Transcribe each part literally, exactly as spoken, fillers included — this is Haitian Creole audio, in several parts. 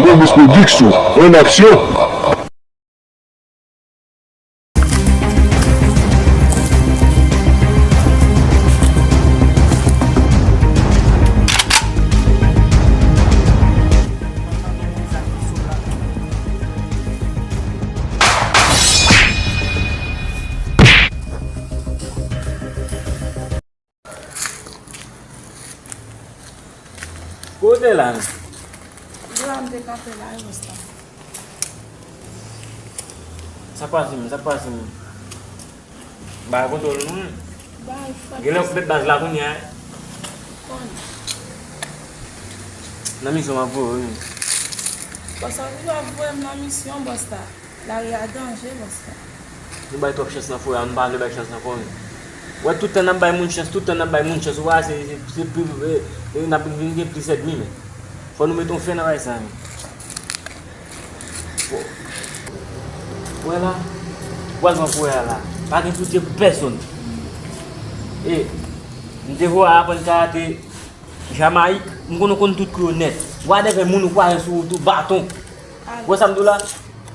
Momis Production, en action. Kote la? Dwa m te kanpe la, wi, Bòs la. Sa k pase menm? Sa k pase menm? Ba kontwòl nou. Ba, fòk. Genlè ou mèt baz la kounye a. Konn. Nan misyon m ap voye w, wi. Bòs la, ou ap voye m nan misyon, Bòs la. Lari a danje, Bòs la. Nou bay twòp chans nan forè a, nou pa vle bay chans nan forè. Ou wè, tout tan n ap bay moun chans, tout tan n ap bay moun chans, ou wè, se, se, se pli, e, e, n ap vin gen plis ènmi, men. Fò nou mete yon fen nan bagay sa, men. Bon. Ou wè la, ou pral pran forè a la. Pa gen pitiye pou pèsonn. E, m te voye aprann karate Jamayik, m konn ou konn tout kou yo nèt. Ou wè, dèfè moun ou kwaze sou wout ou, baton. Ou wè sa m di w la?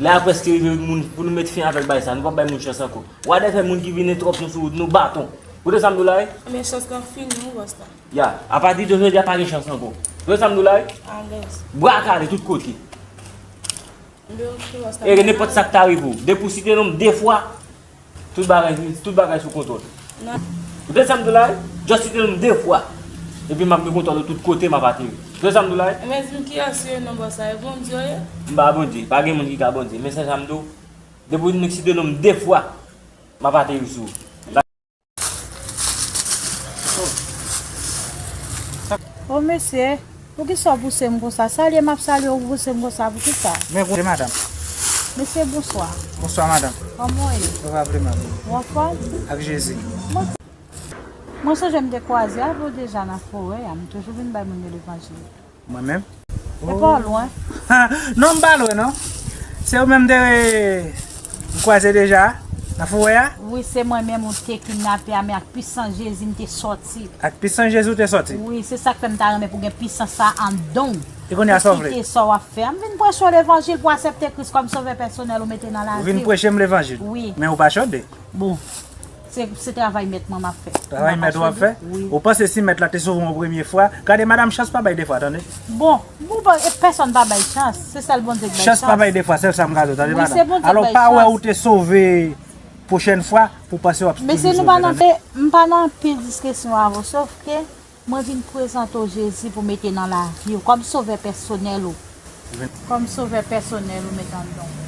Lè a prèske rive moun, pou nou met fen avèk bagay sa, nou p ap bay moun chans ankò. Ou wè, dèfè moun ki vin entwòp nou sou wout nou, baton. Ou tande sa m di w la, wi? Ebyen, chans lan fini, wi, Bòs la. Ya, apati de jodi a, pa gen chans ankò. Ou tande sa m di w la, wi? Alèz. Bra kale tout kote. Ebyen, oke, Bòs la. E nenpòt sa k ta rive w, depi w site non m de fwa, tout bagay, tout bagay sou kontwòl. Ou tande sa m di w la, wi? Just site non m de fwa. Epi m ap gen kontwòl tout kote m ap ateri. Ou tande sa m di w la, wi? Ebyen, di m kiyès yo non, Bòs la, e Bondye yo ye? M pa Bondye, pa gen moun ki ka Bondye. Men se sa m di w, depi w site non m de fwa, m ap ateri sou ou. O mesye, poukisa w pouse m konsa? Salye m ap salye w, ou pouse m konsa, poukisa? Men koute madanm. Mesye, bonswa. Bonswa madanm. Kòman w ye? Sa va vrèman byen. Ou anfòm? Ak Jezi. Mwen, mwen sonje m te kwaze avè w deja nan forè a, m toujou vin bay moun yo levanjil. Mwen menm? E pa w lwen? Non, m pa lwen non. Se ou menm de m kwaze deja nan forè a? Wi, se mwen menm ou te kidnape a, men ak pisans Jezi m te sòti. Ak pisans Jezi ou te sòti? Wi, se sa k fè m ta renmen pou gen pisans sa anndan w. E kounye a sa w vle? Pou kite sa w ap fè a. M vin preche w levanjil pou w aksepte Kris kòm sovè pèsonèl ou mete nan lavi w. Ou vin preche m levanjil? Wi. Men ou pa chode. Bon, se, se travay mèt mwen m ap fè. Travay mèt ou ap fè? Wi. Ou panse si mèt la te sove w yon premye fwa? Gade madanm, chans pa bay de fwa, tande. Bon, bon, bon, e pèsonn pa bay chans. Se sèl Bondye k bay chans. Chans pa bay de fwa, sèl sa m ka di w, tande madanm. Wi, se Bondye k bay chans. Alò, pa wè ou te sove pwochèn fwa pou panse w ap toujou sove, tande. Mesye, nou pa nan, m pa nan anpil diskisyon avè w, sòf ke mwen vin prezante w Jezi pou mete nan lavi w kòm sovè pèsonèl ou. Kòm sovè pèsonèl ou mete anndan w.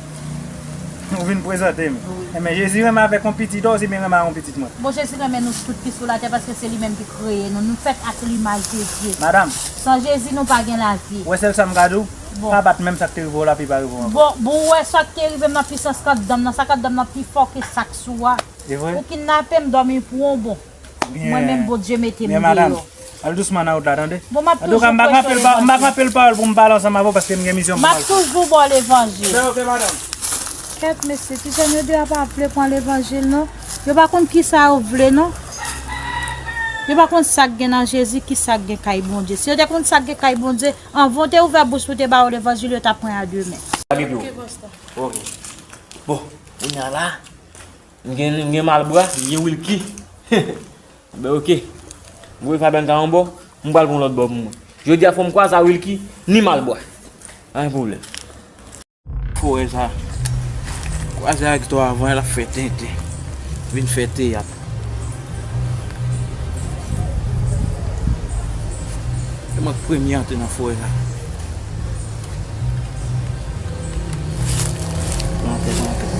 Ou vin prezante m. Wi. Enben, Jezi renmen avèk yon pitit ou, oubyen renmen avèk yon pitit mwen? Bon, Jezi renmen nou tout ki sou latè paske se li menm ki kreye nou. Nou fèt ak limaj de Dye. Madanm. San Jezi, nou pa gen lavi. Ou wè sèl sa m ka di w? Bon. Pa bat menm sa k te rive w la, pi pa rive w ankò. Bon, bon, ou wè sa k te rive m nan pisans k anndan m nan, sa k anndan m nan pi fò ke sa k sou a. E vre? Ou kidnape m, dòmi pou yon bon. Mwen menm, Bondye mete m deyò. Byen, madanm. Al dousman nan wout la, tande. Bon, m ap toujou preche w levanjil. Antouka, m pa kanpe l pa, m pa kanpe l pawòl pou m pale ansanm avè w paske m gen misyon pou m al fè. M ap toujou ba w levanjil. Byen, oke, madanm. Kèt, mesye, ti jèn yo deyò pa vle pran levanjil, non. Yo pa konn kisa yo vle, non. Yo pa konn sa k gen nan Jezi, kisa k gen kay Bondye. Si yo te konn sa k gen kay Bondye, anvan w te ouvè bouch pou te ba yo levanjil, yo t ap pran a de men. Oke, pastè. Oke. Bon, kounye a la, M gen, m gen Malbra, m gen Wilky. Ben, oke. M voye Fabian ta yon bò, m pral pran lòt bò pou mwen. Jodi a fò m kwaze a Wilky, ni Malbra. Pa gen pwoblèm. Forè sa. Kwaze a Victor avan, l ap fè tenten. Vin fè teyat. Se mwen k premye antre nan forè sa. Pran tèt, pran tèt.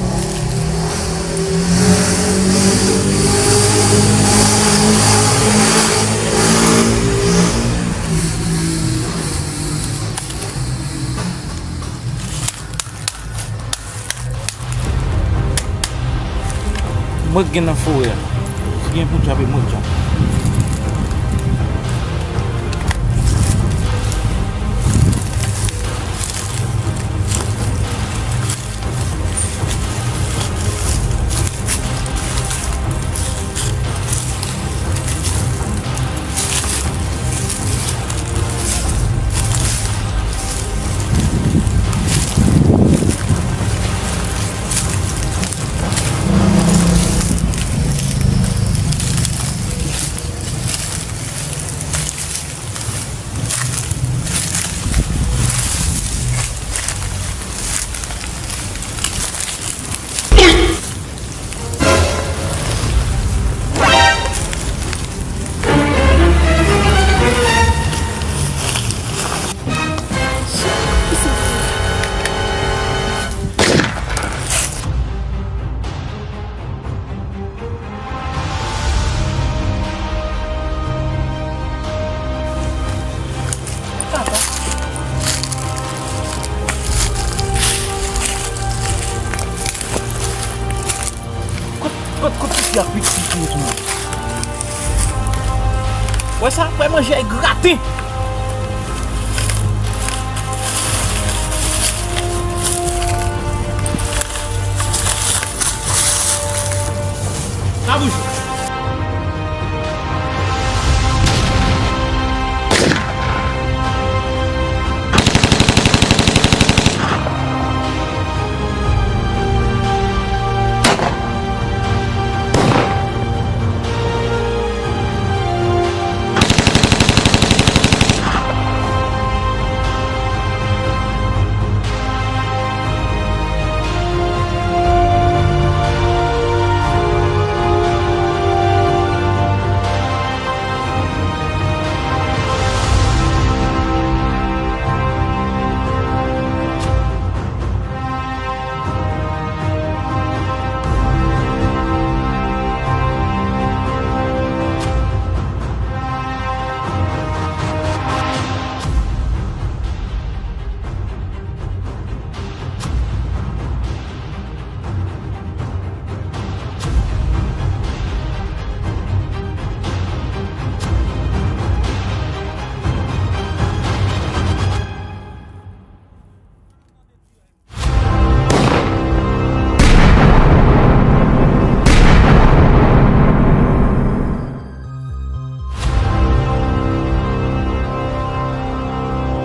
Mwen k gen nan forè a. Si gen pou tchape, mwen k tchape. Ap kuit piti tou. Wè sa, wè manje graten. Sa bouje.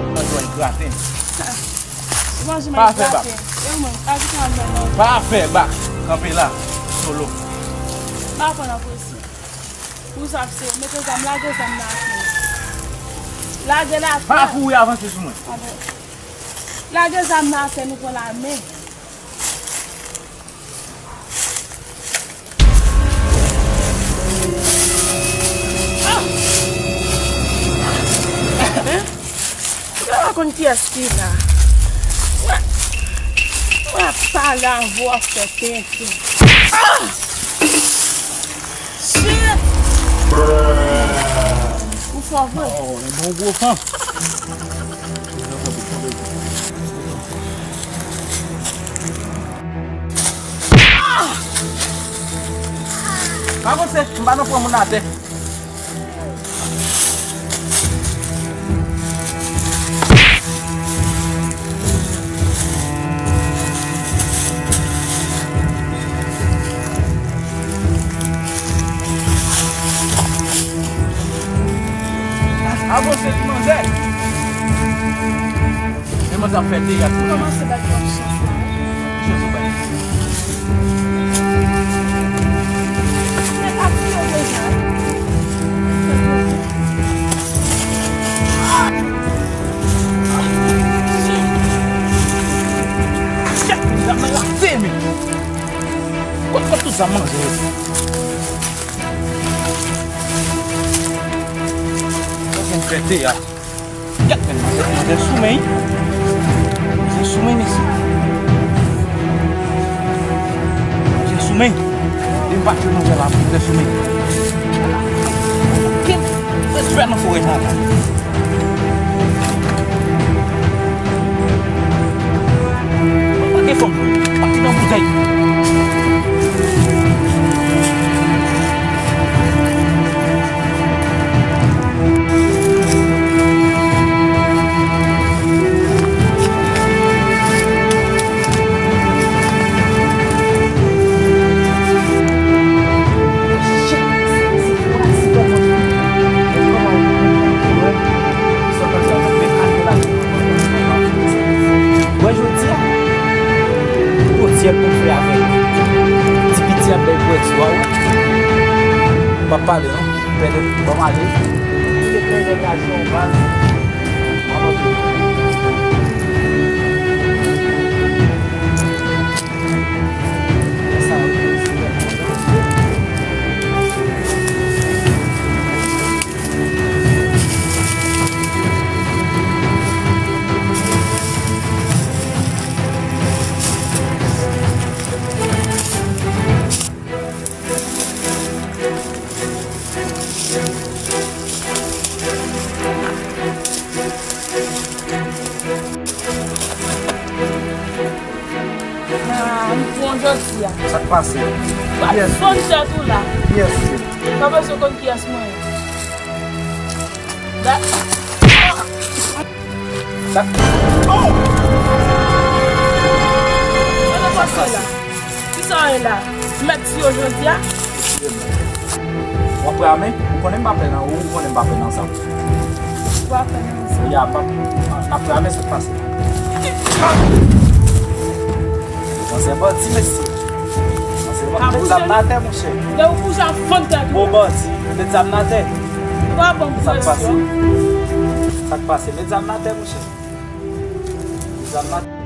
Mwen jwenn graten. Pa fè bak. Pa fè bak. Kanpe la. Solo. Pa pran nan presyon. Ou sa se mete zam, lage zam nan atè. Lage l atè. Pa kouri avanse sou mwen. Lage zam nan atè, nou pran lame. Mwen pa konn kiyès ki la. Mwen, mwen ap pale avè w, w ap fè tenten. Ah! Shit! Ou fò vre. Oh, yon bon gwo fan. Pa avanse, m pa nan pran moun atè. Avanse ti manzè. Men manzè ap fè teyat. Ou kòmanse bay kòm chans la. Ki chans ou bay? Mwen pa di yo deja. Shit, zam nan rate, men. Kot, kot tout zam manje yo? Sa vin fè teyat. Gad, men, manzè, manzè sou men, wi. Manzè sou men, mesye. Manzè sou men. Depi m pa tchwe manzè la, manzè sou men. Okenn respè nan forè sa la. Pa gen fanm, pa gen nan boutèy. Wè jodi a, gwo dyèl pou m fè avèk ti piti a bèl bwè di a, wè. M ap pale non. Pède, ban m ale. Ou te pède lajan w baz. M ap antre. Ah, m pran jodi a. Sa k pase? Yes. Fann tèt ou la. Yes. Pa bezwen konn kiyès mwen ye. Da- Sa. Oh! Sa k pase la? Kisa w ye la? Mèt tiyo jodi a? W ap pran men? Ou konnen m pa pè nan ou, ou konnen m pa pè nan zam. Ou pa pè nan zam? Ya, pa, n ap pran men, sa k pase? Ansyen bandi, mesye. Ansyen bandi, met zam nan atè, monchè. Lè ou bouje ap fann tèt ou. Bon bandi, met zam nan atè. Ou pa ban m presyon. Sa k pase? Sa k pase? Met zam nan atè, monchè. Met zam nan atè.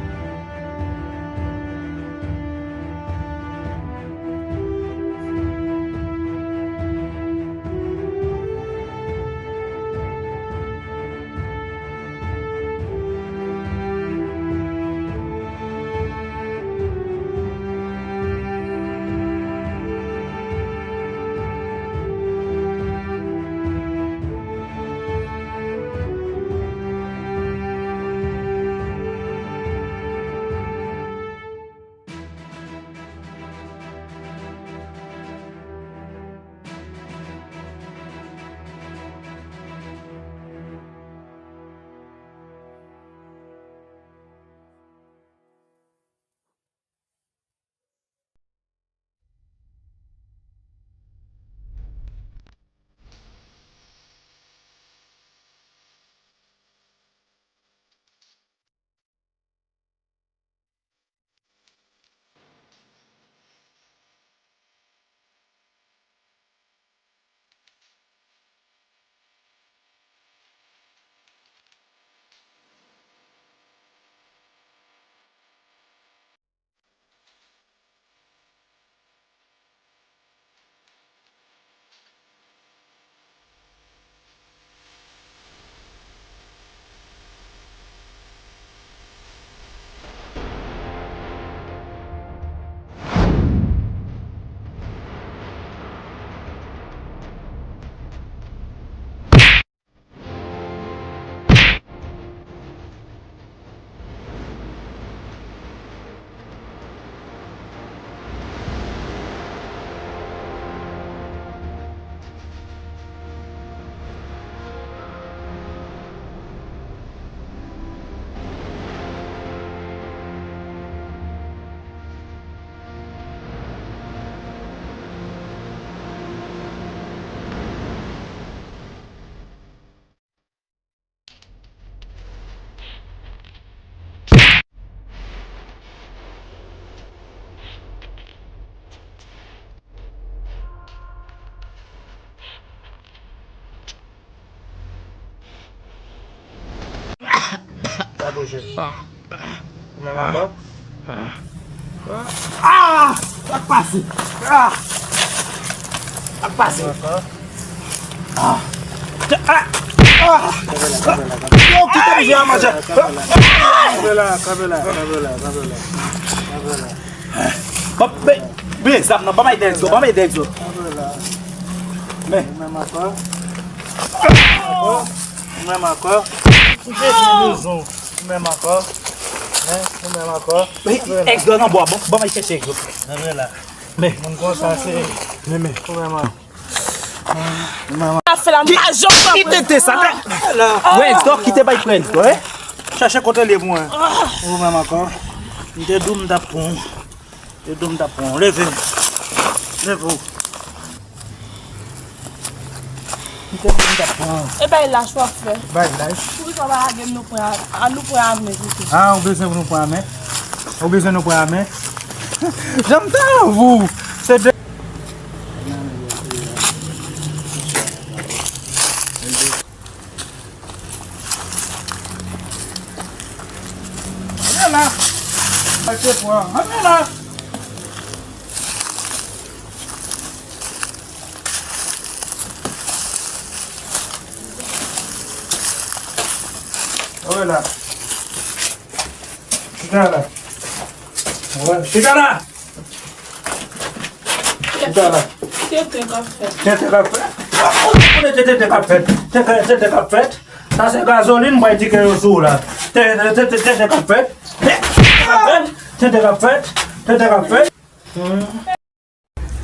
Sa bouje. Ou menm ankò? Ah! Sa k pase? Ah! Sa k pase? Ou menm ankò? Ah! Ah! Ah! Kanpe la, kanpe la, kanpe la. Yo, kite m jwe a manje. Kanpe la, kanpe la, kanpe la, kanpe la, kanpe la. Bon, men, men, zam nan, ban m ede egzo, ban m ede egzo. Kanpe la. Men. Ou menm ankò? Ou menm ankò? Ou menm ankò? Ou menm ankò? Hein? Ou menm ankò? Men, egzo nan bwa, bon, ban m al chèche egzo. Kanpe la. Men. Moun konsa se. Men, men. Ou menm ankò? Afè la, m pa janm pran. Ki tete sa, tè? Wè, egzo, kite bay pran egzo, eh? Chèche kote l ye pou mwen. Ou menm ankò? M te di w m t ap pran w. M te di w m t ap pran w. Leve. Leve w. M te di w m t ap pran w. E bay lach w ap fè. Bay lach. Poukisa w pa lage m nou pran, a, nou pran avyon pito? Ah, ou bezwen pou nou pran avyon? Ou bezwen nou pran avyon? Jan m ta avou. Se de Antre la. Antre pran. Antre la. Antre la. Chita la. Chita la. Chita la. Tenten k ap fèt. Tenten k ap fèt. Ou konnen tenten k ap fèt. Tenten, tenten k ap fèt. Sa se gazolin mwen di ke yo sou la. Tenten, tenten, tenten k ap fèt. Tenten k ap fèt. Tenten k ap fèt. Tenten k ap fèt. Hmm.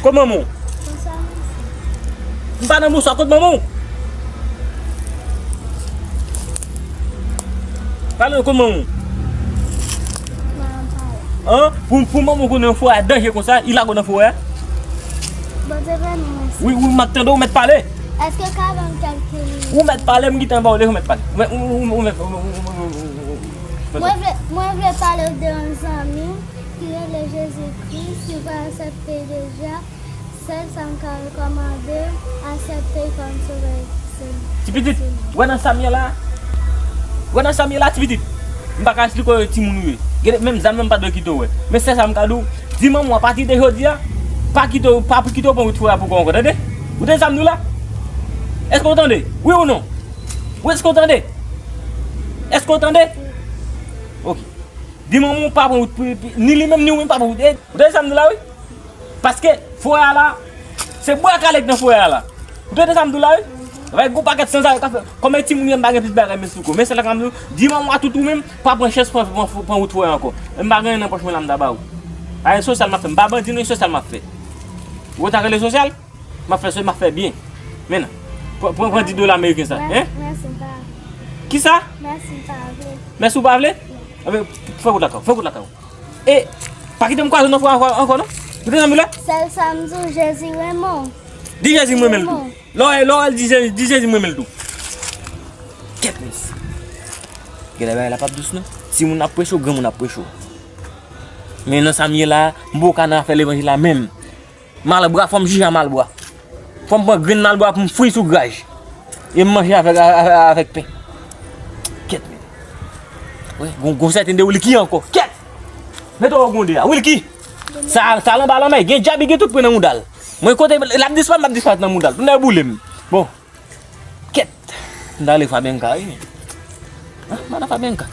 Kot manman w? Bonswa, mesye. M pa nan bonswa, kot manman w? Pale, kot manman w? An? Pou, pou manman w konnen yon forè danje konsa, li lage w nan forè a? Bondye beni w, mesye. Wi, wi, m ap tande w, mèt pale. Èske w ka ban m kèlke minit? Ou mèt pale, m gentan ba w lè, ou mèt pale. Ou mèt, ou, ou, ou mèt, ou, ou, ou, ou, ou, ou, ou mèt pale. Mwen vle, mwen vle pale w de yon zanmi m ki rele Jezi Kris, si w pa aksepte l deja, sèl sa m ka rekòmande w, aksepte l kòm sovè pèsonèl. Ti pitit, w wè nan sa m ye la? W wè nan sa m ye la, ti pitit? M pa ka esplike w timoun ou ye. Gade, menm zam nan m pa dwe kite w wè. Men sèl sa m ka di w, di manman w apati de jodi a, pa kite w, pa pou kite w pran wout forè a pou kò ankò, tande? Ou tande sa m di w la? Èske w tande? Wi ou non? Wi, èske w tande? Èske w tande? Ok. Di manman w pa pran wout pou, pou, ni li menm, ni ou menm pa pran wout. E, ou tande sa m di w la, wi? Paske forè a la, se bwa kale k nan forè a la. Ou tande sa m di w la, wi? Avèk gwo pakèt sanzave k ap fè. Kòm e timoun yo, m pa gen plis bagay m esplike w. Men sèl sa m di w, di manman w tout ou menm, pa pran chans pran, pran, pran wout forè ankò. M pa gen anyen nan pòch mwen la m ta ba ou. Pa gen sosyal m ap fè. M pa bandi non, e sosyal m ap fè. Ou konn sa k rele sosyal? M ap fè, m ap fè byen. Men nan. Pran, pran, pran dis dola ameriken sa. Mè-, hein? Mèsi, m pa vle. Kisa? Mèsi, m pa vle. Mèsi, ou pa vle? Anben, fè wout lakay ou, fè wout lakay ou. E, pa kite m kwaze w nan fwa ankò, ankò non. Ou tande sa m di w la? Sèl sa m di w, Jezi renmen w. Di Jezi m renmen l tou. Renmen w. Lè w, lè w al di Jezi, di Jezi m renmen l tou. Kèt, mesye. Gade bagay la p ap dous non. Timoun ap preche w, granmoun ap preche w. Men nan sa m ye la, m poko ka nan afè levanjil la menm. Malbra, fò m jije a malbra. Fò m pran grenn malbra pou m fri sou graj. E m manje avèk, avèk, avèk pen. Kèt, men. Wi, gon, gon sèten de Wilky ankò. Kèt! Mete w gonde a. Wilky! Sa, sa l anba lanmè. Gen djab, li gen tout pwen nan mouda l. Mwen kote l ap disparèt, m ap disparèt nan mouda l. Tounen boule m. Bon. Kèt! M ta rele Fabenka, wi. An, madan Fabenka.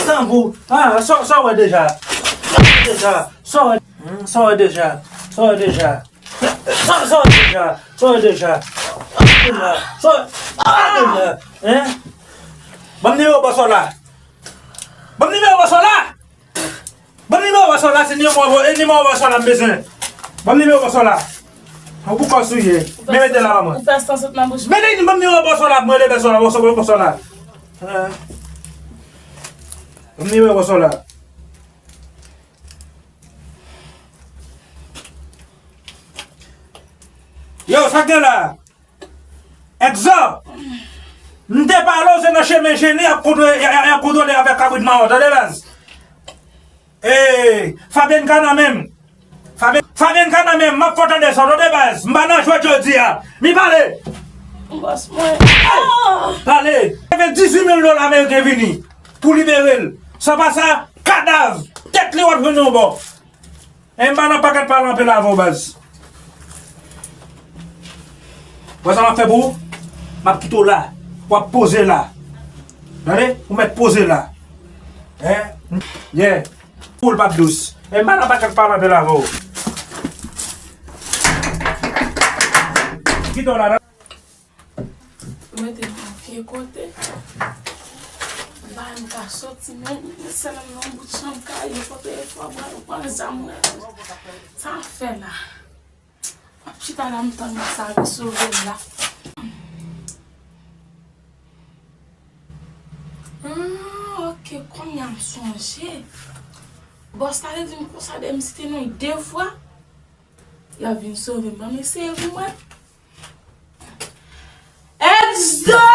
Tanbou. Ah, sa, sa w wè deja? Sa w wè deja? Sa w wè, hmm, sa w wè deja? Sa w wè deja? Sa, sa w wè deja? Sa w wè deja? Sa w wè deja? Hein? Ban m nimewo bòs ou la. Ban m nimewo bòs ou la. Ban m nimewo bòs ou la, se nimewo, e nimewo bòs ou la m bezwen. Ban m nimewo bòs ou la. Ou pou kòs ou ye. Men mete la ba mwen. Ou fè san sot nan bouch mwen. Mete, ban m nimewo bòs ou la, mwen rele bòs ou la, bòs ou, bòs ou la. Ban m nimewo bòs ou la. Yo, sa k gen la? Egzanp, m te pale w se nan chemen Jeni y ap kontwole, y, y, y ap kontwole avèk kabrit mawon, tande baz? Ee, Fabenka nan men m. Faben, Fabenka nan men m, m ap fè w tande sa, tande baz? M pa nan jwèt jodi a. Mi pale! Bòs mwen. Pale! Leve dizuit mil dola ameriken vini pou libere l. San pa sa, kadav, tèt li w ap jwenn yon bò. E m pa nan pakèt pale anpil avè w, baz. Wè sa m ap fè pou ou? M ap kite w la. W ap poze la. Tande? Ou mèt poze la. Hein? Yeah. Poul p ap dous. E m pa nan pakèt pale anpil avè w. Kite w la, non? Mete m nan vye kote. M pa menm ka soti menm, men sèlman nan yon bout chanm kayo kote fò pran, pran zam nan. Sa m ap fè la? M ap chita la, m tann sa vin sove m la. Ah, ok, kounye a m sonje. Bòs la te di m konsa de m site non de fwa. L ap vin sove m. Ban m eseye pou mwen. Egzanp!